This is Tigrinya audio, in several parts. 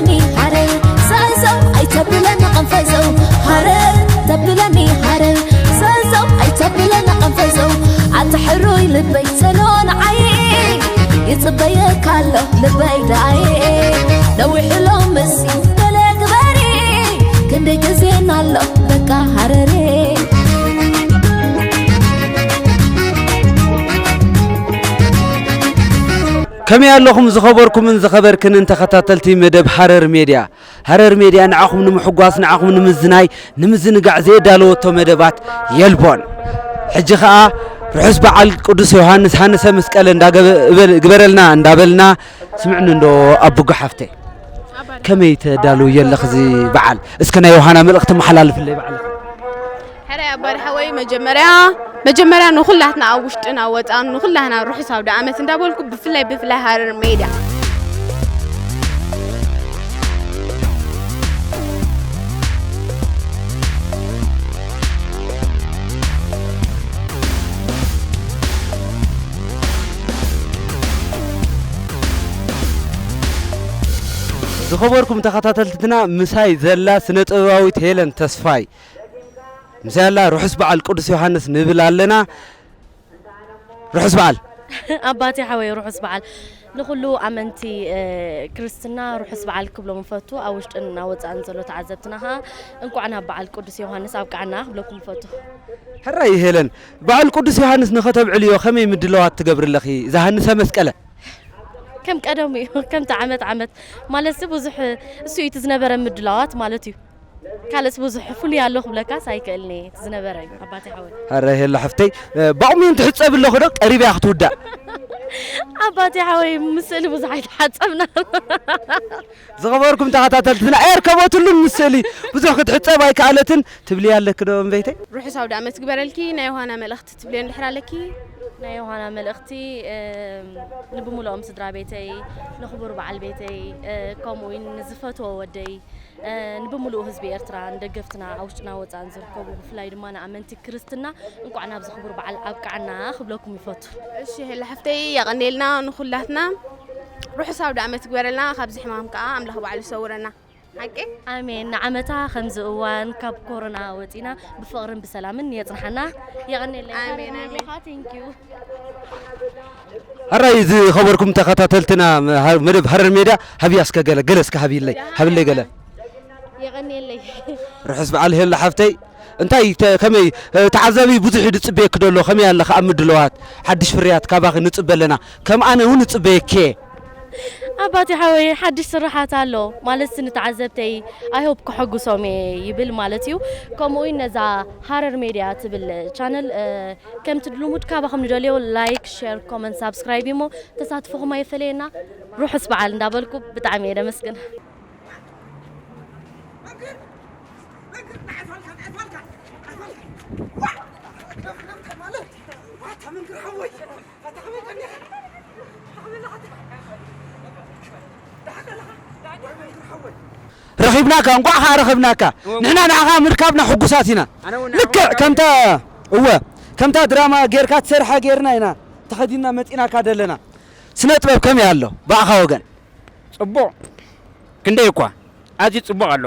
ሃረር ሰሰው ኣይተብለና ቀንፈዘው፣ ሃረር ተብለኒ ሃረር ሰሰው ኣይተብለና ቀንፈዘው። ኣታ ሕሩይ ልበይ ሰሎ ንዓይ ይጽበየካ ኣሎ ልበይ ዳይ። ነዊሕ ሎ ምስ ገለ ግበሪ ክንደይ ግዜና ኣሎ በቃ ሃረሬ። ከመይ ኣለኹም ዝኸበርኩምን ዝኸበርክንን ተኸታተልቲ መደብ ሃረር ሜድያ? ሃረር ሜድያ ንዓኹም ንምሕጓስ፣ ንዓኹም ንምዝናይ፣ ንምዝንጋዕ ዘየዳለወቶ መደባት የልቦን። ሕጂ ኸኣ ርሑስ በዓል ቅዱስ ዮሃንስ ሃንሰ መስቀል እንዳገበ-፣ እበል-፣ ግበረልና እንዳበልና፣ ስምዕኒ እንዶ ኣቡጋ ሓፍተይ፣ ከመይ ተዳልው የለኽ እዚ በዓል? እስከ ናይ ዮሃና መልእኽቲ መሓላልፍለይ ባዕልኻ። ሕራይ ኣባዲ ሓወይ፣ መጀመርያ መጀመርያ ንኹላትና ኣብ ውሽጥን ኣብ ወፃእን ንኹላትና ርሑስ ኣውደ ዓመት እንዳበልኩ፣ ብፍላይ ብፍላይ ሃረር ሜድያ ዝኸበርኩም ተኸታተልትና፣ ምሳይ ዘላ ስነ ጥበባዊት ሄለን ተስፋይ፣ ምሳይ ኣላ። ርሑስ በዓል ቅዱስ ዮሃንስ ንብል ኣለና። ርሑስ በዓል። ኣባቴ ሓወይ ርሑስ በዓል። ንኹሉ ኣመንቲ፣ እ፣ ክርስትና ርሑስ በዓል ክብሎም እፈቱ። ኣብ ውሽጥን ኣብ ወጻእን ዘሎ ተዓዘብትና ኸኣ እንቋዕ ናብ በዓል ቅዱስ ዮሃንስ ኣብቅዓና ክብለኩም እፈቱ። ሕራይ ሄለን፣ በዓል ቅዱስ ዮሃንስ ንኸተብዕልዮ ከመይ ምድላዋት ትገብሪ ኣለኺ? ዝሃንሰ መስቀለ። ከም ቀደሙ እዩ፣ ከምቲ ዓመት ዓመት። ማለትሲ ብዙሕ እሱ እዩ እቲ ዝነበረ ምድላዋት ማለት እዩ። ካልእስ ብዙሕ ፍሉይ ኣሎ ክብለካስ ኣይክእልን እየ። እቲ ዝነበረ እዩ ኣባቴ ሓወይ። ኣረ ሄሎ ሓፍተይ፣ እ፣ ባቑሜን ትሕጸብ ኣለኹ ዶ? ቀሪባ እያ ክትውዳእ። ኣባቴ ሓወይ ምስ ስእሊ ብዙሕ ኣይተሓጸብና። ዝኸበርኩም ተኸታተልትና፣ ኣየርከበትሉን ምስ ስእሊ ብዙሕ ክትሕጸብ ኣይከኣለትን። ትብልያ ኣለኪ ዶ እምበይተይ? ርሑስ ኣውደ ዓመት ግበረልኪ። ናይ ዮሃና መልእኽቲ ትብልዮ እንድሕር ኣለኪ? ናይ ዮሃና መልእኽቲ፣ እም፣ ንብምልኦም ስድራ ቤተይ፣ ንኽቡር በዓል ቤተይ፣ እ፣ ከምኡ እውን ንዝፈትዎ ወደይ፣ እ፣ ንብምልኡ ህዝቢ ኤርትራ፣ ንደገፍትና ኣብ ውሽጥና ወጻእን ዝርከቡ፣ ብፍላይ ድማ ንኣመንቲ ክርስትና እንቋዕ ናብዚ ክቡር በዓል ኣብቅዓና ክብለኩም ይፈቱ። እሺ፣ ሄለ ሓፍተይ፣ የቐንየልና ንኹላትና። ርሑስ ኣውደ ዓመት ይግበረልና። ካብዚ ሕማም ከኣ ኣምላኽ ባዕሉ ይሰውረና። ሓቂ? ኣሜን። ንዓመታ ከምዚ እዋን ካብ ኮሮና ወጺና ብፍቕርን ብሰላምን የጽንሓና። የቐንየለይ። ኣሜን፣ ኣሜን። Thank you። ሕራይ ዝኸበርኩም ተኸታተልትና፣ መ-፣ መደብ ሃረር ሜድያ፣ ሃብያ እስከ ገለ፣ ገለ እስከ ሃብይለይ፣ ሃብለይ ገለ። የቐንየለይ። ርሑስ በዓል ሄሎ ሓፍተይ። እንታይ ተ-፣ ከመይ፣ እ፣ ተዓዛቢ ብዙሕ እዩ ዝጽበየኪ ዘሎ፣ ከመይ ኣለኺ ኣብ ምድላዋት? ሓድሽ ፍርያት ካባኺ ንጽበ ኣለና። ከም ኣነ እውን እጽበየኪ እየ። ኣባቴ ሓወይ፣ ሓድሽ ስራሓት ኣሎ ማለት ንተዓዘብተይ፣ I hope ከሐጉሶም እየ ይብል ማለት እዩ። ከምኡ እውን ነዛ ሃረር ሜድያ ትብል ቻነል፣ እ፣ ከምቲ ልሙድ ካባኹም ንደልዮ ላይክ፣ ሼር፣ ኮመንት፣ ሳብስክራይብ እሞ ተሳትፎኹም ኣይፈለየና። ርሑስ በዓል እንዳበልኩ ብጣዕሚ እየ ደመስግን። ረኺብናካ፣ እንቋዕ ኸዓ ረኸብናካ። እወ። ንሕና ንዓኻ ምርካብና ሕጉሳት ኢና። ኣነ እውን ልክዕ ንዓኻ ከምታ፣ እወ፣ ከምታ ድራማ ጌርካ ትሰርሓ ጌርና ኢና ተኸዲንና መጺናካ ደለና። ስነ ጥበብ ከመይ ኣሎ ብኣኻ ወገን? ጽቡቕ። ክንደይ እኳ ኣዝዩ ጽቡቕ ኣሎ።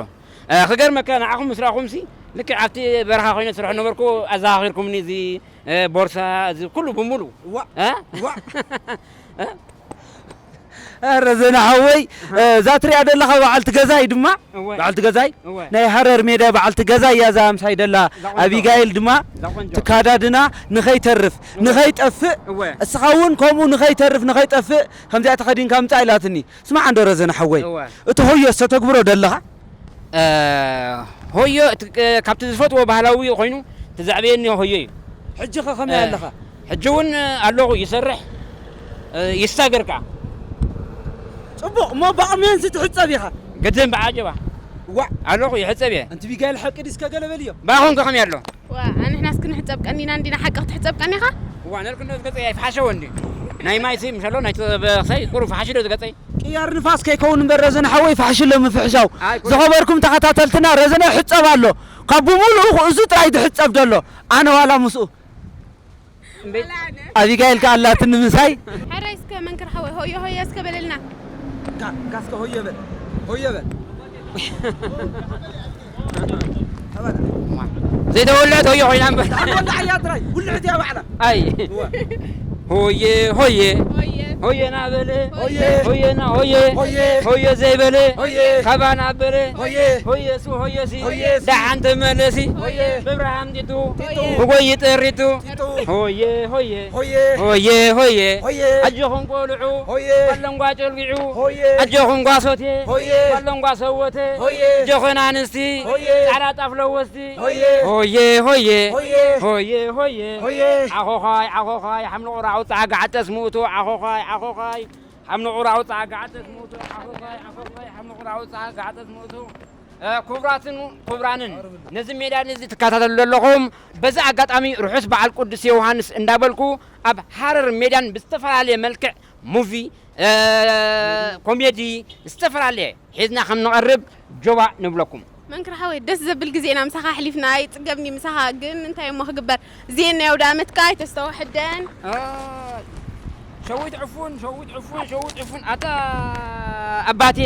እ፣ ክገርመካ ንዓኹም ምስ ረኣኹምሲ ልክዕ ኣብቲ በረኻ ኮይነ ዝሰርሖ ነበርኩ። ኣዘኻኺርኩምኒ እዚ፣ እ፣ ቦርሳ፣ እዚ ኩሉ ብምሉ። እዋ፣ እ? እዋ። እ? ኧረ ዘና ሓወይ፣ ኣሃ። እ፣ እዛ ትሪኣ ዘለኻ በዓልቲ ገዛይ ድማ፣ እወ። በዓልቲ ገዛይ እወ። ናይ ሃረር ሜዳ በዓልቲ ገዛይ እያ እዛ ምሳይ ደላ እዛ ቆንጆ። ኣቢጋይል ድማ እዛ ቆንጆ። ትካዳድና ንኸይተርፍ፣ እወ። ንኸይጠፍእ፣ እወ። እስኻ እውን ከምኡ ንኸይተርፍ ንኸይጠፍእ ከምዚኣ ተኸዲንካ ምጻእ ኢላትኒ። ስማዕ እንዶ ረዘነ ሓወይ፣ እወ። እቲ ሆዮ ዝተተግብሮ ደለኻ? እ፣ ሆዮ እቲ፣ እ፣ ካብቲ ዝፈትዎ ባህላዊ ኮይኑ እቲ ዘዕበየኒ ሆዮ እዩ። ሕጂ ኸ ከመይ እ፣ ኣለኻ? ሕጂ እውን ኣለኹ፣ ይሰርሕ፣ እ፣ ይሳገር ከኣ። ጽቡቕ፣ እሞ ብኣቕሜንሲ ትሕጸብ ኢኻ? ግድን ብዓጀባ። ዋዕ! ኣለኹ፣ ይሕጸብ እየ። ኣንቲ ቢጋይል ሓቂ ድስከ ገለ በልዮ? ብኣኹም ከ ከመይ ኣሎ? ዋ፣ ኣንሕናስ ክንሕጸብ ቀኒና እንዲና፣ ሓቂ ክትሕጸብ ቀኒኻ? ዋ፣ ነልክኖ ዝገጸ ኣይፍሓሸዎ እንዲ? ናይ ማይሲ ምሸሎ፣ ናይ ተበኽሳይ ቁሩብ ፍሓሽ ዶ ዝገጸይ? ቅያር ንፋስ ከይከውን እምበር ረዘነ ሓወይ፣ ፍሓሽ ኣሎ ምፍሕሻው። ኣይ፣ ኩሉ ዝኸበርኩም ተኸታተልትና፣ ረዘነ ይሕጸብ ኣሎ። ካብ ብምሉኡ ክእሱ ጥራይ ዝሕጸብ ዘሎ። ኣነ ዋላ ምስኡ። እምበይ? ኣቢጋይል ከኣ ኣላትኒ ምሳይ። ሕራይ እስከ መንክር ሓወይ፣ ሆዮ ሆዮ እስከ በለልና። ካ-፣ ካስከ ሆዮ በል። ሆየ በል። ዘይተወልዐት ሆየ ኮይና እምበር። ወላ ዓያ ጥራይ ውልዕት እያ ባዕላ። ኣይ ሆየ ሆየ ሆየ ናበለ ሆየ ሆየና ሆየ ሆየ ሆየ ዘይበለ ሆየ ካባና ኣበለ ሆየ ሆየሱ ሆየሲ ሆየሲ ደሓን ተመለሲ ሆየ ብብርሃን ጢጡ ጢጡ ብጎይ ጠሪቱ ጢጡ ሆየ ሆየ ሆየ ሆየ ሆየ ሆየ ኣጆኹም ቆልዑ ሆየ ኣለንጓ ጨልጊዑ ሆየ ኣጆኹም ጓሶቴ ሆየ ኣለንጓ ሰወተ ሆየ ጆኾን ኣንስቲ ሆየ ጻዕዳ ጣፍ ለወስቲ ሆየ ሆየ ሆየ ሆየ ሆየ ሆየ ሆየ ዓኾኻይ ዓኾኻይ ሓምሊ ቁራዕ ውፅዓ ጋዕጠስ ምእቱ ዓኾኻይ ዓኾኻይ ሓምሊ ቁራዕ ውፅዓ ጋዕጠስ ምእቱ ዓኾኻይ ዓኾኻይ ሓምሊ ቁራዕ ውፅዓ ጋዕጠስ ምእቱ እ፣ ክቡራትን ክቡራንን ነዚ ሜዳ ነዚ ትከታተሉ ዘለኹም በዚ ኣጋጣሚ ርሑስ በዓል ቅዱስ ዮሃንስ እንዳበልኩ ኣብ ሃረር ሜዳን ብዝተፈላለየ መልክዕ ሙቪ እ፣ ኮሜዲ ዝተፈላለየ ሒዝና ከም ንቐርብ ጆባ ንብለኩም። መንክር ሓወይ ደስ ዘብል ግዜ ኢና ምሳኻ ኣሕሊፍና ኣይፅገብኒ ምሳኻ ግን እንታይ እሞ ክግበር እዚኤን ናይ ኣውደ ዓመትካ ኣይተስተውሕደን ሸዊት ዕፉን ሸዊት ዕፉን ሸዊት ዕፉን ኣታ ኣባቴ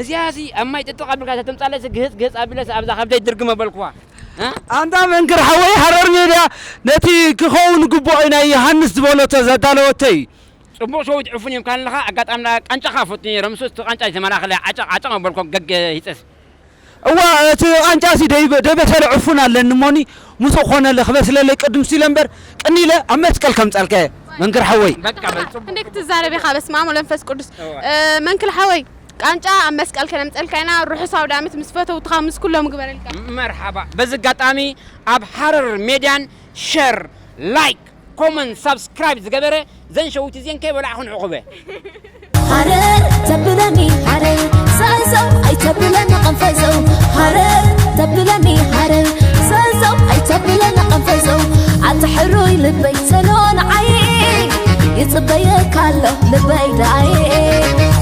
እዚኣ ሲ ኣብ ማይ ጥጥቕ ኣቢልካ ተተምፃለሲ ግህፅ ግህፅ ኣቢለሲ ኣብዛ ከብደይ ድርግም ኣበልኩዋ እ? ኣንታ መንክር ሓወይ ሃረር ሜድያ ነቲ ክኸውን ግቡኦ ናይ ዮሃንስ ዝበለቶ ዘዳለወቶ እዩ። ፅቡቕ ሸዊት ዕፉን እዮም ካለኻ ኣጋጣሚ ቃንጫኻ ፈቱ ነይሮም ሶስቲ ቃንጫ ዝተመላኸለ ዓጨቕ ዓጨቕ ኣበልኮ ገገ ይፀስ እዋ እቲ ቃንጫ ሲ ደይበ- ደይበሰለ ዕፉን ኣለኒ እሞኒ ምስኡ ኮነለ ክበስለለይ ቅድም ሲለ እምበር ቅኒለ ኣብ መስቀል ከምፀልከ መንክር ሓወይ። በቃ በል ፅቡቕ እንዴ ክትዛረብ ኢኻ በስመ ኣብ ወመንፈስ ቅዱስ እዋ። እ፣ መንክል ሓወይ ቃንጫ ኣብ መስቀል ከነምፀልካ ኢና ርሑስ ኣውደ ዓመት ምስ ፈተውትኻ ምስ ኩሎም ግበረልካ መርሓባ በዚ ኣጋጣሚ ኣብ ሃረር ሜድያን ሸር ላይክ ኮመንት ሳብስክራይብ ዝገበረ ዘን ሸዊት እዚን ከይበላዕኹ ንዕቑበ ሃረር ተብለኒ ሃረር ሰሰው ኣይተብለኒ ቀንፈዘው ሃረር ተብለኒ ሃረር ሰሰው ኣይተብለኒ ቀንፈዘው ኣታ ሕሩይ ልበይ ሰሎ ንዓይ ይጽበየካ ኣሎ ልበይ ዳይ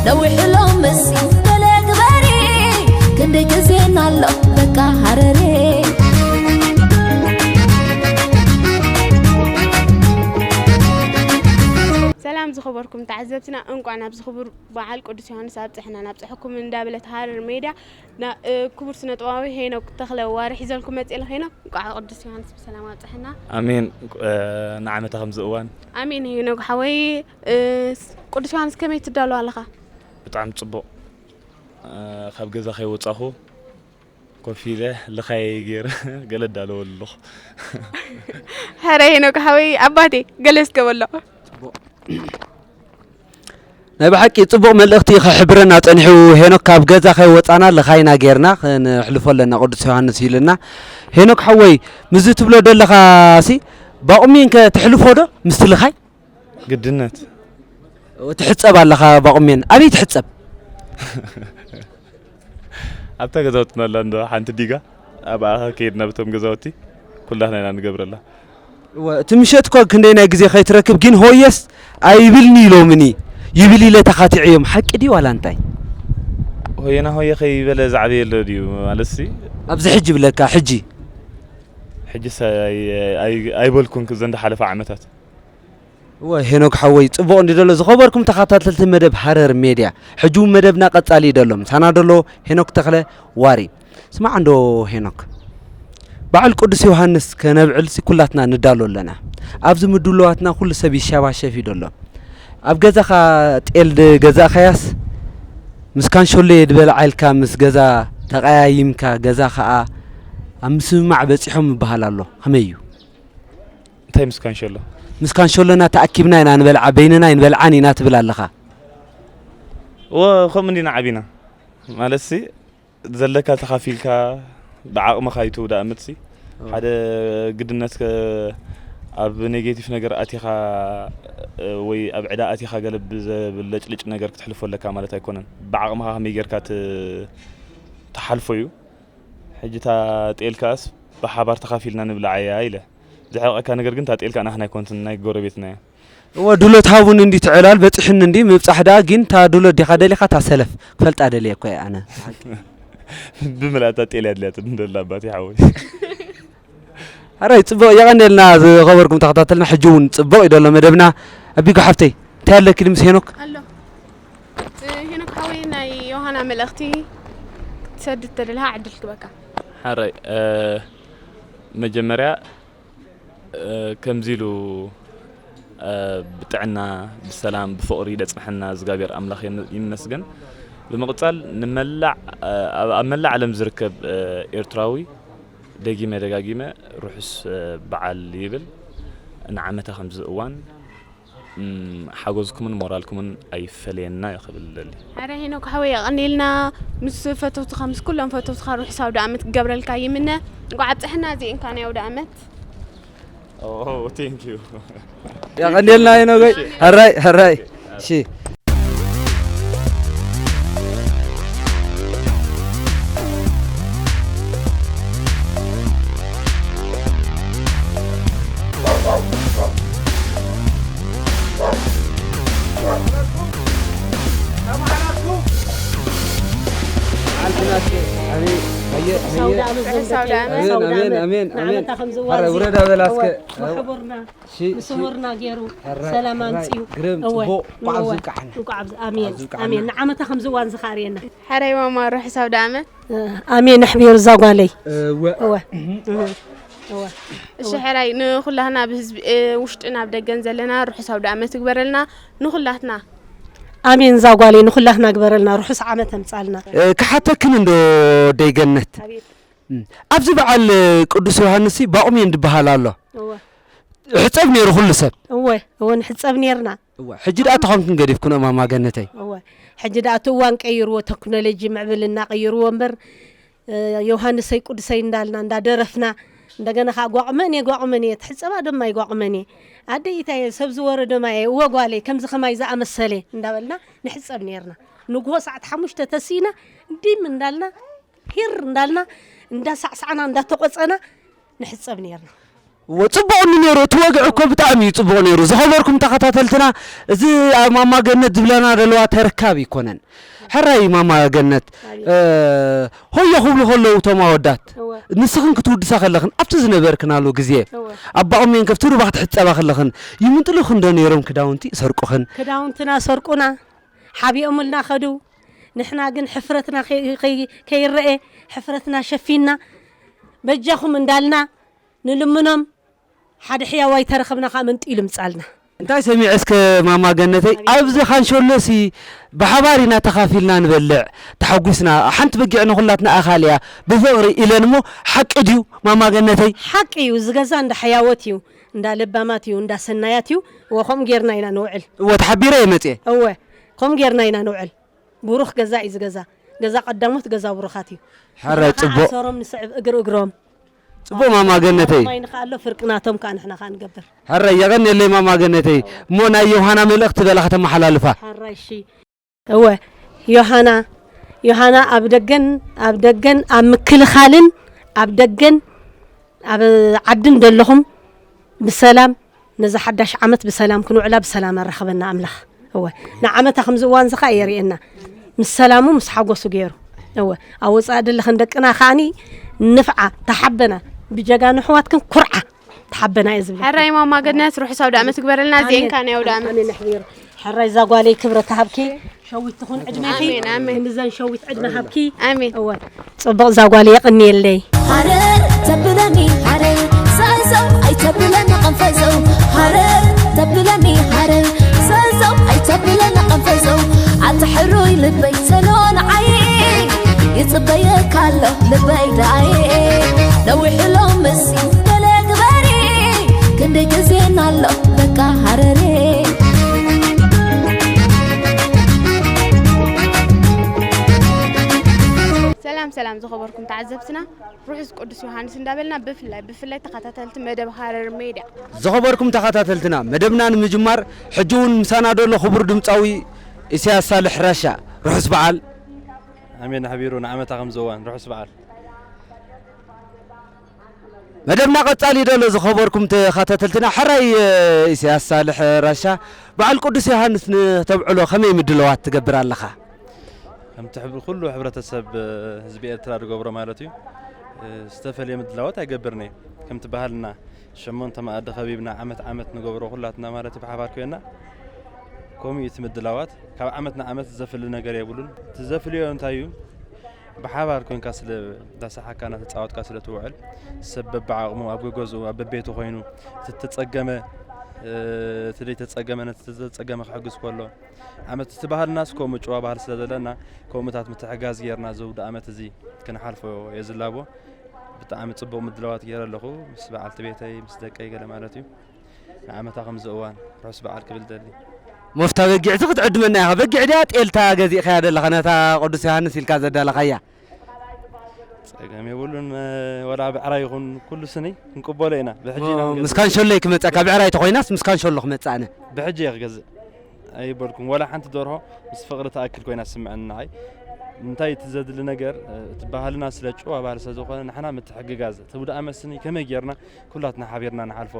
ነዊሕሎ ምስ ገለ ግበሪ ክንደይ ግዜና ኣሎ በቃ ሃረሬ ሰላም ዝኸበርኩም ተዓዘብትና እንቋዕ ናብዚ ክቡር በዓል ቅዱስ ዮሃንስ ኣብፅሕና ናብፅሐኩም እንዳበለት ሃረር ሜድያ ና- እ፣ ክቡር ስነ ጥበባዊ ሄኖክ ተኽለ ዋሪ ሒዘልኩም መፅእ ኣለኹ ሄኖክ እንቋዕ ቅዱስ ዮሃንስ ብሰላም ኣብፅሐና ኣሜን። እ፣ ንዓመታ ከምዚ እዋን ኣሜን ሄኖክ ሓወይ እ፣ ስ- ቅዱስ ዮሃንስ ከመይ ትዳሎ ኣለኻ ብጣዕሚ ፅቡቕ። እ፣ ካብ ገዛ ከይወፃኹ ኮፍ ኢለ ልኻየይ ገይረ ገለ እዳለወሉ ኣለኹ። ሕረ ሄኖክ ሓወይ ኣባቴ ገለ እስከ በሎ ናይ ብሓቂ ጽቡቕ መልእኽቲ ከሕብረና ጸኒሑ ሄኖክ ካብ ገዛ ከይወጻና ልኻይና ጌርና ክንሕልፎ ኣለና ቅዱስ ዮሃንስ ኢልና ሄኖክ ሓወይ ምስዚ ትብሎ ዘለኻ ሲ ባቑሚን ከ ትሕልፎ ዶ ምስቲ ልኻይ ግድነት ትሕጸብ ኣለኻ ባቑሚን ኣበይ ትሕጸብ ኣብታ ገዛውትና ኣላ እንዶ ሓንቲ ዲጋ ኣብኣ ከይድና ብቶም ገዛውቲ ኩላህና ኢና ንገብረላ እወ፣ እቲ ምሸት እኮ ክንደይ ናይ ግዜ ከይትረክብ ግን ሆየስ ኣይብልኒ ኢሎምኒ ይብል ኢለ ተኻቲዐዮም ሓቂ ድዩ ዋላ እንታይ ሆየና ሆየ ከይበለ ዝዓበየ ኣሎ ድዩ ማለት ሲ ኣብዚ ሕጂ ብለካ ሕጂ ሕጂ ኣይበልኩን ዘንዳ ሓለፈ ዓመታት እወ ሄኖክ ሓወይ ጽቡቕ እንዲ ደሎ ዝኸበርኩም ተኸታተልቲ መደብ ሃረር ሜድያ ሕጂ እውን መደብና ቀጻሊ እዩ ደሎ ምሳና ደሎ ሄኖክ ተኽለ ዋሪ ስማዕ እንዶ ሄኖክ በዓል ቅዱስ ዮሃንስ ከነብዕል ሲ ኩላትና ንዳሎ ኣለና ኣብዚ ምድልዋትና ኩሉ ሰብ ይሸባሸፍ እዩ ደሎ ኣብ ገዛኻ ጤል ድገዛእኻያስ ምስ ካንሾሎየ ድበልዓ ኢልካ ምስ ገዛ ተቐያይምካ ገዛ ኸኣ ኣብ ምስምማዕ በጺሖም ይበሃል ኣሎ ከመይ እዩ እንታይ ምስ ካንሸሎ ምስ ካንሸሎና ተኣኪብና ኢና ንበልዓ በይንና ኣይንበልዓን ኢና ትብል ኣለኻ ወ ከምኡ እንዲና ዓቢና ማለት ሲ ዘለካ ተኻፊልካ ብዓቕምኻ ይትውዳእ ምትሲ ሓደ ግድነት ከ- ኣብ ኔጌቲቭ ነገር ኣቲኻ እ፣ ወይ ኣብ ዕዳ ኣቲኻ ገለ ብዘብለጭልጭ ነገር ክትሕልፎ ኣለካ ማለት ኣይኮነን ብዓቕምኻ ከመይ ጌርካ ት- ትሓልፎ እዩ ሕጂ እታ ጤል ከኣስ ብሓባር ተኻፊልና ንብላዓያ ኢለ ዝሕቐካ ነገር ግን እታ ጤል ከኣ ናህና ኣይኮነትን ናይ ጎረቤትና እያ እወ ዱሎት ሃቡኒ እንዲ ትዕላል በፂሑኒ እንዲ ምብፃሕ ደኣ ግን እታ ዱሎት ዲኻ ደሊኻ እታ ሰለፍ ክፈልጣ ደልየ እኮ እየ ኣነ ብምልኣታ ጤል እያ ድልያት እንደላ ኣባቴ ሓወይ ኣራይ ፅቡቕ የቐንደልና ዝኸበርኩም ተኸታተልና ሕጂ እውን ፅቡቕ እዩ ደሎ መደብና ኣቢጎ ሓፍተይ እንታይ ኣለኪ ድምስ ሄኖክ ኣሎ እ፣ ሄኖክ ሓወይ ናይ ዮሃና መልእኽቲ ክትሰድድ ተደለኻ ዕድል ክበካ። ሓራይ መጀመርያ ከምዚ ኢሉ ብጥዕና ብሰላም ብፍቕሪ ደፅንሐና እግዚኣብሔር ኣምላኽ ይመስገን። ብምቕፃል ንመላእ ኣብ መላእ ዓለም ዝርከብ ኤርትራዊ ደጊመ ደጋጊመ ርሑስ በዓል ይብል። ንዓመታ ከምዚ እዋን ሓጎዝኩምን ሞራልኩምን ኣይፈለየና እዩ ክብል ደሊ። ኣረ ሄኖክ ሓወይ የቐንየልና፣ ምስ ፈተውትኻ ምስ ኩሎም ፈተውትኻ ርሑስ ኣውደ ኣመት ክገብረልካ ይምነ። እንቋዕ ኣብፀሐና እዚእንካ ናይ ኣውደ ኣመት። Oh, thank you. የቐንየልና ሄኖክ። ሕራይ ሕራይ። እሺ። ኣሜን ኣሜን ኣሜን ኣሜን። ውረዳ በላ እስከ። መሕቡርና ምስ ምሁርና ገይሩ ሰላም ኣምፅኡ። ግርም እወ፣ ጽቡቕ፣ እንቋዕ እወ። ኣብዚ ብቃዕና። እንቋዕ ኣብዚ፣ ኣሜን፣ ኣብዚ ብቃዕና። ኣሜን። ንዓመታ ከምዚ እዋን እዚ ከኣ ርእየና። ሕራይ ማማ ርሑስ ኣውደ ዓመት። ኣሜን ኣሕቢሩ እዛ ጓለይ። እወ። እወ፣ እወ፣ እወ። እሺ ሕራይ ንኹላህና ብህዝቢ እ፣ ውሽጥን ኣብ ደገን ዘለና ርሑስ ኣውደ ዓመት ይግበረልና ንኹላትና። ኣሜን እዛ ጓለይ ንኹላትና ግበረልና ርሑስ ዓመት ኣምጻልና። እ፣ ክሓተክን እንዶ ደይገነት። ኣቤት። እም፣ ኣብዚ በዓል ቅዱስ ዮሃንስ ባቑሜን ዝበሃል ኣሎ። እወ። ሕጸብ ነይሩ ኩሉ ሰብ። እወ፣ እወ ንሕጸብ ነይርና። እወ፣ ሕጂ ደኣ ተኾንክን ገዲፍክንኦ ማማ ገነተይ። እወ፣ ሕጂ ደኣ እቲ እዋን ቀይርዎ፣ ተክኖሎጂ ምዕብልና ቀይርዎ እምበር፣ እ፣ ዮሃንሰይ ቅዱሰይ እንዳልና እንዳደረፍና፣ እንደገና ከዓ ጓቑመን እየ፣ ጓቑመን እየ፣ ትሕጸባ ድማ ይጓቑመን እየ። ኣደይ ኢታይ እየ፣ ሰብ ዝወረዶ ማይ እየ፣ እወ ጓለይ፣ ከምዚ ከማይ ዝኣመሰለ እንዳበልና ንሕጸብ ነይርና። ንግሆ ሰዓት ሓሙሽተ ተሲእና፣ ዲም እንዳልና፣ ሂር እንዳልና፣ እንዳሳዕሳዕና፣ እንዳተቖጸና ንሕጸብ ነይርና። እወ፣ ጽቡቕ እዩ ነይሩ። እቲ ወግዒ እኮ ብጣዕሚ እዩ ጽቡቕ ነይሩ። ዝኸበርኩም ተኸታተልትና፣ እዚ ኣብ ማማ ገነት ዝብለና ዘለዋ ተረካብ ኣይኮነን። ሕራይ ማማ ገነት፣ ኣቤት። እ፣ ሆዮ ክብሉ ከለዉ እቶም ኣወዳት፣ እወ። ንስኽን ክትውድሳ ከለኽን፣ ኣብቲ ዝነበርክናሉ ግዜ፣ እወ። ኣብ ባቑሜን ከብቲ ሩባ ክትሕጸባ ከለኽን፣ ይምንጥሉኽን ዶ ነይሮም ክዳውንቲ፣ ይሰርቁኽን? ክዳውንትና ሰርቁና፣ ሓቢኦምልና ከዱ። ንሕና ግን ሕፍረትና ከይ-፣ ከይ-፣ ከይረኤ፣ ሕፍረትና ሸፊንና፣ በጃኹም እንዳልና ንልምኖም፣ ሓደ ሕያዋይ ተረኸብና ከኣ መንጢሉ ምጻልና። እንታይ ሰሚዐ እስከ ማማ ገነተይ፣ ኣብዚ ካንሸሎሲ ብሓባር ኢና ተኻፊልና ንበልዕ፣ ተሓጒስና፣ ሓንቲ በጊዕ ንኹላትና ኣኻል እያ፣ ብፍቕሪ ኢለን እሞ፣ ሓቂ ድዩ ማማ ገነተይ? ሓቂ እዩ፣ እዚ ገዛ እንዳ ሕያዎት እዩ፣ እንዳ ለባማት እዩ፣ እንዳ ሰናያት እዩ፣ እወ፣ ከምኡ ጌርና ኢና ንውዕል። እወ፣ ተሓቢረ እየ መጽየ። እወ፣ ከምኡ ጌርና ኢና ንውዕል። ብሩኽ ገዛ እዩ እዚ ገዛ። ገዛ ቀዳሞት ገዛ ብሩኻት እዩ። ሕራይ ንሕና ከዓ ጽቡቕ። ኣሰሮም ንስዕብ እግሪ እግሮም። ጽቡቕ ማማ ገነተይ። ማይ ንኸኣሎ ፍርቂ ናቶም ከዓ ንሕና ከዓ ንገብር። ሕራይ የቐንየለይ ማማ ገነተይ። እሞ ናይ ዮሃና መልእኽቲ በላ ከተመሓላልፋ። ሕራይ እሺ። እወ ዮሃና ዮሃና ኣብ ደገን ኣብ ደገን ኣብ ምክልኻልን ኣብ ደገን ኣብ ዓድን ዘለኹም ብሰላም ነዛ ሓዳሽ ዓመት ብሰላም ክንውዕላ ብሰላም ኣራኽበና ኣምላኽ። እወ ንዓመታ ከምዚ እዋን ዝኻ የርእየና ምስ ሰላሙ ምስ ሓጎሱ ገይሩ። እወ ኣብ ወፃኢ ደለኽን ደቅና ከዓኒ ንፍዓ ተሓበና ብጀጋኑ ኣሕዋትክን ኩርዓ ተሓበና እየ ዝብል። ሕራይ ማማ ገነት ርሑስ ኣውደ ዓመት ይግበረልና። ዜንካ ናይ ኣውደ ዓመት ኣሜን ኣሕቢሩ። ሕራይ እዛ ጓለይ ክብረት ሃብኪ ሸዊት ትኹን ዕድሜኪ ኣሜን፣ ኣሜን። ክንዘን ሸዊት ዕድመ ሃብኪ ኣሜን። እወ ጽቡቕ እዛ ጓል የቕንየለይ። ሃረር ተብለኒ ሃረር ሰሰው ኣይተብለኒ ቀንፈዘው ሃረር ተብለኒ ሃረር ሰሰው ኣይተብለኒ ቀንፈዘው ኣታ ሕሩይ ልበይ ሰሎ ንዓይ ይጽበየካ ኣሎ ልበይ ደኣየ ነዊሕሎ ምስ ገለ ግበሪ ክንደይ ግዜና ኣሎ በቃ ሃረሬ ሰላም ሰላም ዝኸበርኩም ተዓዘብትና ርሑስ ቅዱስ ዮሃንስ እንዳበልና ብፍላይ ብፍላይ ተኸታተልቲ መደብ ሃረር ሜድያ ዝኸበርኩም ተኸታተልትና መደብና ንምጅማር ሕጂ እውን ምሳና ዘሎ ክቡር ድምፃዊ ኢሳያስ ሳልሕ ራሻ ርሑስ በዓል ኣሜን ኣሕቢሩ ንዓመታ ከምዚ እዋን ርሑስ በዓል መደብና ቀጻሊ ደሎ ዝኸበርኩም ተኸታተልትና ሕራይ ኢሳያስ ሳልሕ ራሻ በዓል ቅዱስ ዮሃንስ ንተብዕሎ ከመይ ምድለዋት ትገብር ኣለኻ? ከምቲ ኩሉ ሕብረተሰብ ህዝቢ ኤርትራ ዝገብሮ ማለት እዩ ዝተፈለየ ምድላዋት ኣይገብርን እየ ከምቲ ባህልና ሸሞንተ መኣዲ ከቢብና ዓመት ዓመት ንገብሮ ኩላትና ማለት እዩ ብሓባር ኮይና ከምኡ እዩ እቲ ምድላዋት። ካብ ዓመት ንዓመት ዘፍሊ ነገር የብሉን። እቲ ዘፍልዮ እንታይ እዩ? ብሓባር ኮንካ ስለ እንዳሰሓካ እናተጻወትካ ስለ ትውዕል፣ ሰብ በብዓቕሙ ኣብ ገገዝኡ ኣብ በቤቱ ኮይኑ እቲ ተጸገመ፣ እ፣ እቲ ዘይተጸገመ ነቲ ዝተጸገመ ክሕግዝ ከሎ፣ ዓመት እቲ ባህልናስ ከምኡ ጭዋ ባህል ስለ ዘለና፣ ከምኡታት ምትሕጋዝ ጌርና እዚ ውድእ ዓመት እዚ ክንሓልፎ እየ ዝላቦ። ብጣዕሚ ጽቡቕ ምድላዋት ገይረ ኣለኹ፣ ምስ በዓልቲ ቤተይ፣ ምስ ደቀይ ገለ ማለት እዩ። ንዓመታ ከምዚ እዋን ርሑስ በዓል ክብል ደሊ። ሞፍታ በጊዕ እዚ ክትዕድመና ኢኻ። በጊዕ ድያ ጤልታ ገዚእኻያ ዘለኻ ነታ ቅዱስ ዮሃንስ ኢልካ ዘዳለኻያ? ጸገም የብሉን፣ መ-፣ ወላ ብዕራይ ይኹን ኩሉ ስኒ ክንቅበሎ ኢና። ብሕጂ ኢና ኦ፣ ክንገዝእ። ምስ ካንሸሎይ ክመጸካ፣ ብዕራይ ተኾይናስ ምስ ካንሸሎ ክመጽእ ኣነ። ብሕጂ እየ ክገዝእ። ኣይበልኩም፣ ወላ ሓንቲ ደርሆ ምስ ፍቕሪ ትኣክል ኮይና ትስምዐኒ ንዓይ። እንታይ እቲ ዘድሊ ነገር፣ እ፣ እቲ ባህልና ስለ ጭዋ ባህሊ ስለ ዝኾነ ንሕና ምትሕግጋዝ። እቲ ውድኣ መስኒ ከመይ ጌርና ኩላትና ሓቢርና ንሓልፎ።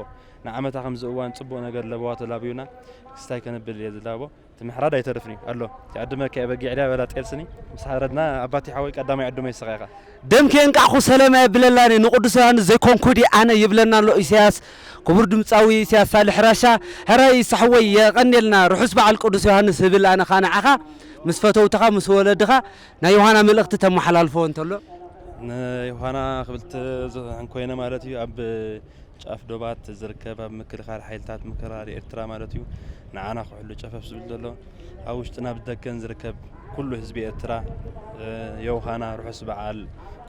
ንዓመታ ከምዚ እዋን ጽቡቕ ነገር ለበዋ ተላብዩና ክስታይ ከነብል እየ ዝላቦ። እቲ ምሕራድ ኣይተርፍን እዩ ኣሎ። ይዕድመካ እየ በጊዕ ድያ በላ ጤል ስኒ። ምስ ሓረድና ኣባቲ ሓወይ ቀዳማይ ዕድመ ይስኻ ኢኻ። ደምኪ እንቃዕኹ ሰለማ የብለላኒ ንቅዱስ ዮሃንስ ዘይኮንኩ ድየ ኣነ ይብለና ኣሎ ኢሳያስ። ክቡር ድምጻዊ ኢሳያስ ሳልሕ ራሻ፣ ሕራይ ሳሕወይ የቐንየልና። ርሑስ በዓል ቅዱስ ዮሃንስ እብል ኣነ ኸኣ ንዓኻ ምስ ፈተውትኻ ምስ ወለድኻ ናይ ዮሃና መልእኽቲ ተመሓላልፎ እንተሎ? ንዮሃና ክብል ት-፣ ዝ-፣ እንኮይነ ማለት እዩ ኣብ ጫፍ ዶባት ዝርከብ ኣብ ምክልኻል ሓይልታት ምክልኻል ኤርትራ ማለት እዩ። ንዓና ክሕሉ ጨፈፍ ዝብል ዘሎ ኣብ ውሽጥን ኣብ ደገን ዝርከብ ኩሉ ህዝቢ ኤርትራ፣ እ፣ የውሃና ርሑስ በዓል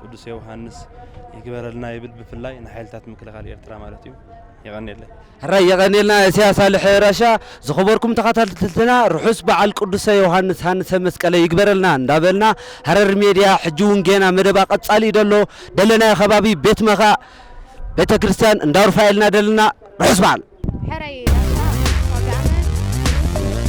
ቅዱስ ዮሃንስ ይግበረልና ይብል። ብፍላይ ንሓይልታት ምክልኻል ኤርትራ ማለት እዩ። የቐንየለይ። ሕራይ የቐንየልና ኢሳያስ ሳልሕ ራሻ። ዝኸበርኩም ተኸታተልትና ርሑስ በዓል ቅዱሰ ዮሃንስ ሃንሰ መስቀለ ይግበረልና እንዳበልና፣ ሃረር ሜድያ ሕጂ እውን ጌና መደባ ቀጻሊ እዩ ደሎ። ደለናዮ ከባቢ ቤት መኻእ ቤተ ክርስቲያን እንዳ ሩፋኤልና ደለና። ርሑስ በዓል። ሕራይ ራሻ፣ ኣውደ ዓመት።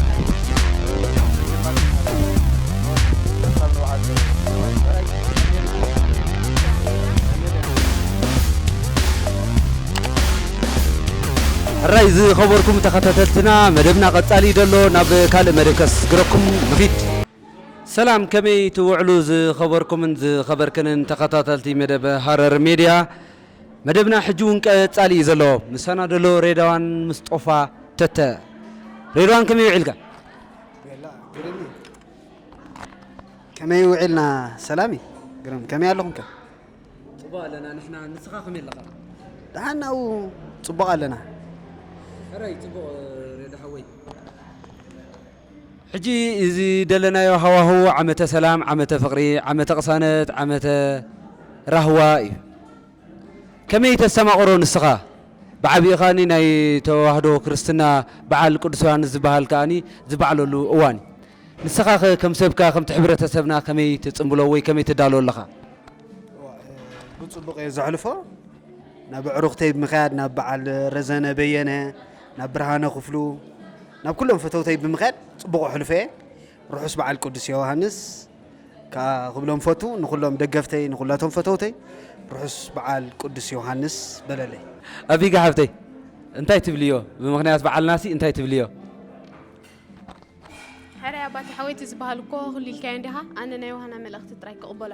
ሕራይ ዝኸበርኩም ተኸታተልትና፣ መደብና ቀጻሊ እዩ ደሎ። ናብ ካልእ መደብ ከስግረኩም ንኺድ። ሰላም፣ ከመይ ትውዕሉ ዝኸበርኩምን ዝኸበርክንን ተኸታተልቲ መደብ ሃረር ሜድያ? መደብና ሕጂ እውን ቀጻሊ እዩ ዘሎ። ምሳና ደሎ ሬድዋን ምስጦፋ ተተ። ሬድዋን፣ ከመይ ውዒልካ? ቤላ፣ ግርም እዩ። ከመይ ውዒልና? ሰላም እዩ። ግርም፣ ከመይ ኣለኹም ከ? ጽቡቕ ኣለና ንሕና፣ ንስኻ ከመይ ኣለኻ? ደሓን ናብኡ ጽቡቕ ኣለና። ሕራይ ጽቡቕ፣ ሬድዮ ሓወይ። ሕጂ እዚ ደለናዮ ሃዋህው ዓመተ ሰላም፣ ዓመተ ፍቕሪ፣ ዓመተ ቅሳነት፣ ዓመተ ራህዋ እዩ። ከመይ ተስተማቕሮ ንስኻ? ብዓቢኡ ከኣኒ ናይ ተዋህዶ ክርስትና በዓል ቅዱስ ዮሃንስ ዝበሃል ከኣኒ ዝበዓለሉ እዋን እዩ። ንስኻ ኸ ከም ሰብካ፣ ከምቲ ሕብረተሰብና ከመይ ትጽንብሎ ወይ ከመይ ትዳሎ ኣለኻ? ብጽቡቕ እየ ዘሕልፎ። ናብ ኣዕሩኽተይ ብምኽያድ፣ ናብ በዓል ረዘነ በየነ፣ ናብ ብርሃነ ክፍሉ፣ ናብ ኩሎም ፈተውተይ ብምኽያድ ጽቡቕ ኣሕልፎ እየ። ርሑስ በዓል ቅዱስ ዮሃንስ ከኣ ክብሎም ፈቱ፣ ንኹሎም ደገፍተይ፣ ንኹላቶም ፈተውተይ ርሑስ በዓል ቅዱስ ዮሃንስ በለለይ። ኣቢጋ ሓብተይ፣ እንታይ ትብልዮ? ብምኽንያት በዓልናሲ እንታይ ትብልዮ? ሕራይ ኣባቲ ሓወይቲ ዝበሃል እኮ ኩሉ ኢልካዮ እንዲኻ፣ ኣነ ናይ ዮሃና መልእኽቲ ጥራይ ክቕበሎ።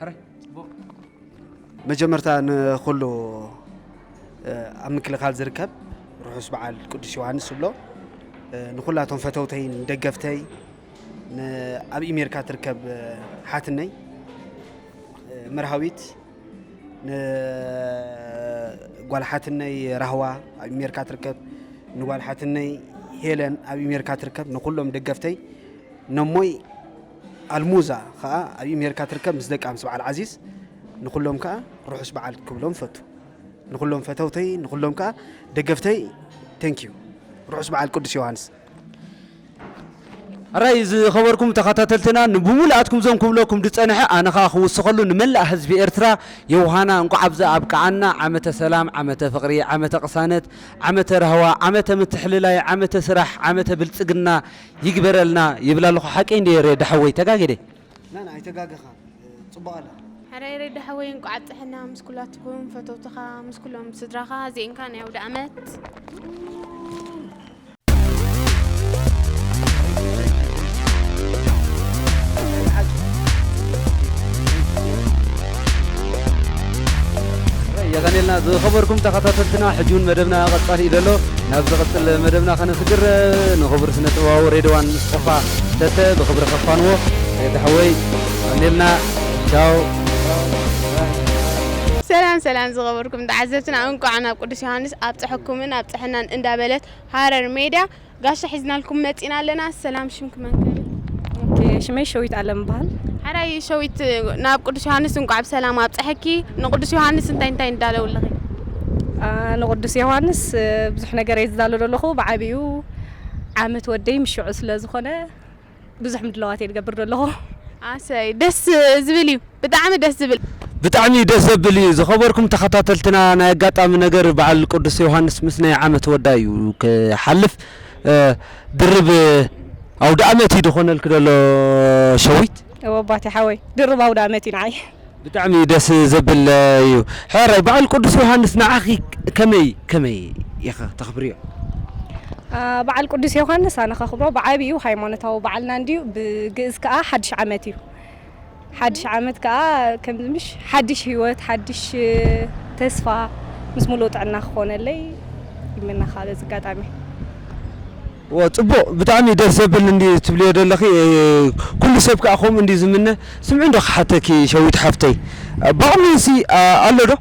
ሕራይ፣ ጽቡቕ። መጀመርታ ንኹሉ፣ እ፣ ኣብ ምክልኻል ዝርከብ ርሑስ በዓል ቅዱስ ዮሃንስ እብሎ። እ፣ ንኹላቶም ፈተውተይ፣ ንደገፍተይ፣ ን-፣ ኣብ ኢሜርካ ትርከብ፣ እ፣ ሓትነይ፣ እ፣ መርሃዊት፣ ንጓል ሓትነይ ራህዋ ኣብ ኢሜርካ ትርከብ፣ ንጓል ሓትነይ ሄለን ኣብ ኢሜርካ ትርከብ፣ ንኹሎም ደገፍተይ፣ ነሞይ ኣልሙዛ ኸኣ ኣብ ኢሜርካ ትርከብ ምስ ደቃ ምስ በዓል ዓዚዝ፣ ንኹሎም ከኣ ርሑስ በዓል ክብሎም ፈቱ። ንኹሎም ፈተውተይ፣ ንኹሎም ከኣ ደገፍተይ፣ thank you። ርሑስ በዓል ቅዱስ ዮሃንስ። ኣራይ ዝኸበርኩም ተኸታተልትና፣ ንብሙሉኣትኩም ዞም ክብለኩም ዝጸንሐ፣ ኣነ ኸኣ ክውስኸሉ ንመላእ ህዝቢ ኤርትራ፣ ዮውሃና እንቋዕ ኣብዚ ኣብቅዓና። ዓመተ ሰላም፣ ዓመተ ፍቕሪ፣ ዓመተ ቅሳነት፣ ዓመተ ራህዋ፣ ዓመተ ምትሕልላይ፣ ዓመተ ስራሕ፣ ዓመተ ብልጽግና ይግበረልና ይብል ኣለኹ። ሓቀይ እንድየ ሬዳ ሓወይ፣ ተጋጊደ? ና፣ ና፣ ኣይተጋገኻን። ጽቡቕ ኣላ። ሕራይ ሬዳ ሓወይ፣ እንቋዕ ጥዕና ምስ ኩላትኩም ፈተውትኻ፣ ምስ ኩሎም ስድራኻ፣ ኣዚእንካ ናይ ኣውደ ዓመት። የቐኔልና ዝኸበርኩም ተኸታተልትና፣ ሕጂ እውን መደብና ቀጻሊ እዩ ዘሎ። ናብ ዝቐጽል መደብና ከነስግር፣ ንኽቡር ስነ ጥበባዊ ሬድዋን ምስጦፋ ተተ ብኽብሪ ከፋንዎ። ሬዲ ሓወይ፣ የቐኔልና። ቻው። ሰላም ሰላም ዝኸበርኩም ተዓዘብትና፣ እንኳዕ ናብ ቅዱስ ዮሃንስ ኣብፀሐኩምን ኣብፀሐናን እንዳበለት ሃረር ሜድያ ጋሻ ሒዝናልኩም መፂና ኣለና። ሰላም፣ ሽምኪ መን ክብል? ኦኬ፣ ሽመይ ሸዊት ኣለም በሃል። ሓራይ ሸዊት፣ ናብ ቅዱስ ዮሃንስ እንኳዕ ብሰላም ኣብፀሐኪ። ንቅዱስ ዮሃንስ እንታይ እንታይ እንዳለው ኣለኺ? ንቅዱስ ዮሃንስ ብዙሕ ነገር እየ ዝዳሎ ዘለኹ። ብዓብኡ ዓመት ወደይ ምሽዑ ስለ ዝኾነ ብዙሕ ምድለዋት እየ ዝገብር ዘለኹ። ኣሰይ፣ ደስ ዝብል እዩ። ብጣዕሚ ደስ ዝብል። ብጣዕሚ ደስ ዘብል እዩ። ዝኸበርኩም ተኸታተልትና፣ ናይ ኣጋጣሚ ነገር በዓል ቅዱስ ዮሃንስ ምስ ናይ ዓመት ወዳ እዩ ክሓልፍ። ድርብ ኣውደ ኣመት እዩ ዝኾነልክ ዘሎ ሸዊት። ወባቲ ሓወይ፣ ድርብ ኣውደ ኣመት እዩ ንዓይ። ብጣዕሚ ደስ ዘብል እዩ። ሕራይ፣ በዓል ቅዱስ ዮሃንስ ንዓኺ ከመይ ከመይ ኢኻ ተኽብርዮ? በዓል ቅዱስ ዮሃንስ ኣነ ከኽብሮ ብዓብዩ ሃይማኖታዊ በዓልና እንድዩ። ብግእዝ ከዓ ሓድሽ ዓመት እዩ። ሓድሽ ዓመት ከዓ ከምዚ ምሽ ሓድሽ ህይወት፣ ሓድሽ ተስፋ ምስ ሙሉእ ጥዕና ክኾነለይ ይምነኻ በዚ ኣጋጣሚ። ጽቡቕ፣ ብጣዕሚ ደስ ዘብል እንዲ ትብልዮ ዘለኺ። ኩሉ ሰብ ከዓ ከምኡ እንዲ ዝምነ። ስምዒ እንዶ ክሓተኪ ሸዊት ሓፍተይ፣ ባቕሚንሲ ኣሎ ዶ?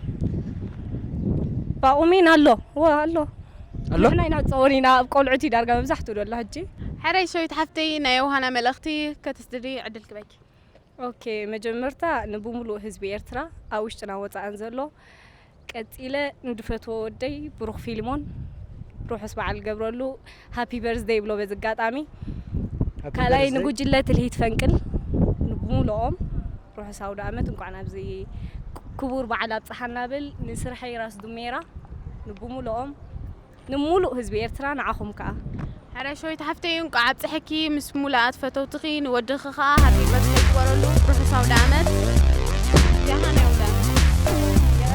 ባቑሚን ኣሎ። ዎ ኣሎ። ኣሎ። ንሕና ኢና ጸወኒና ኣብ ቆልዑት እዩ ዳርጋ መብዛሕትኡ ዘሎ ሕጂ። ሕራይ ሸዊት ሓፍተይ፣ ናይ የውሃና መልእኽቲ ከተስድዲ ዕድል ክበኪ። ኦኬ፣ መጀመርታ ንብሙሉእ ህዝቢ ኤርትራ ኣብ ውሽጥና ወጻእን ዘሎ፣ ቀጺለ ንድፈትዎ ወደይ ብሩኽ ፊልሞን ርሑስ በዓል ገብረሉ፣ ሃፒ በርዝደይ ይብሎ በዚ ኣጋጣሚ። ካልኣይ ንጉጅለ ትልሂት ፈንቅል ንብሙሉኦም ርሑስ ኣውደ ኣመት፣ እንኳዕ ናብዚ ክቡር በዓል ኣብጽሓና ብል። ንስርሐይ ራስ ዱሜራ ንብሙሉኦም ንሙሉእ ህዝቢ ኤርትራ ንዓኹም ከኣ። ሕራይ ሸዊት ሓፍተይ፣ እንቋዕ ኣብጽሐኪ ምስ ሙሉኣት ፈተውትኺ፣ ንወድኺ ከኣ ሃፒ በርዝደይ ግበረሉ። ርሑስ ኣውደ ኣመት። ደሓን ኣውደ ኣመት።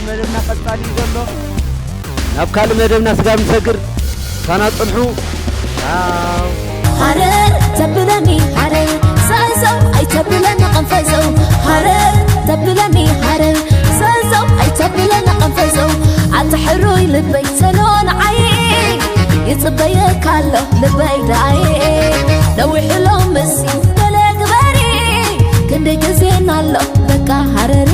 መደብና ቀጻሊ እዩ ዘሎ። ናብ ካልእ መደብና ስጋብ ንሰግር ሳና ጽንሑ። ቻው። ሃረር ተብለኒ ሃረር ሰሰው ኣይተብለኒ ቀንፈዘው። ሃረር ተብለኒ ሃረር ሰሰው ኣይተብለኒ ቀንፈዘው። ኣታ ሕሩይ ልበይ ሰሎ ንዓይ ይጽበየካ ኣሎ ልበይ ዳይ ነዊሕ ሎ ምስ ገለ ግበሪ ክንደይ ግዜና ኣሎ በቃ ሃረሪ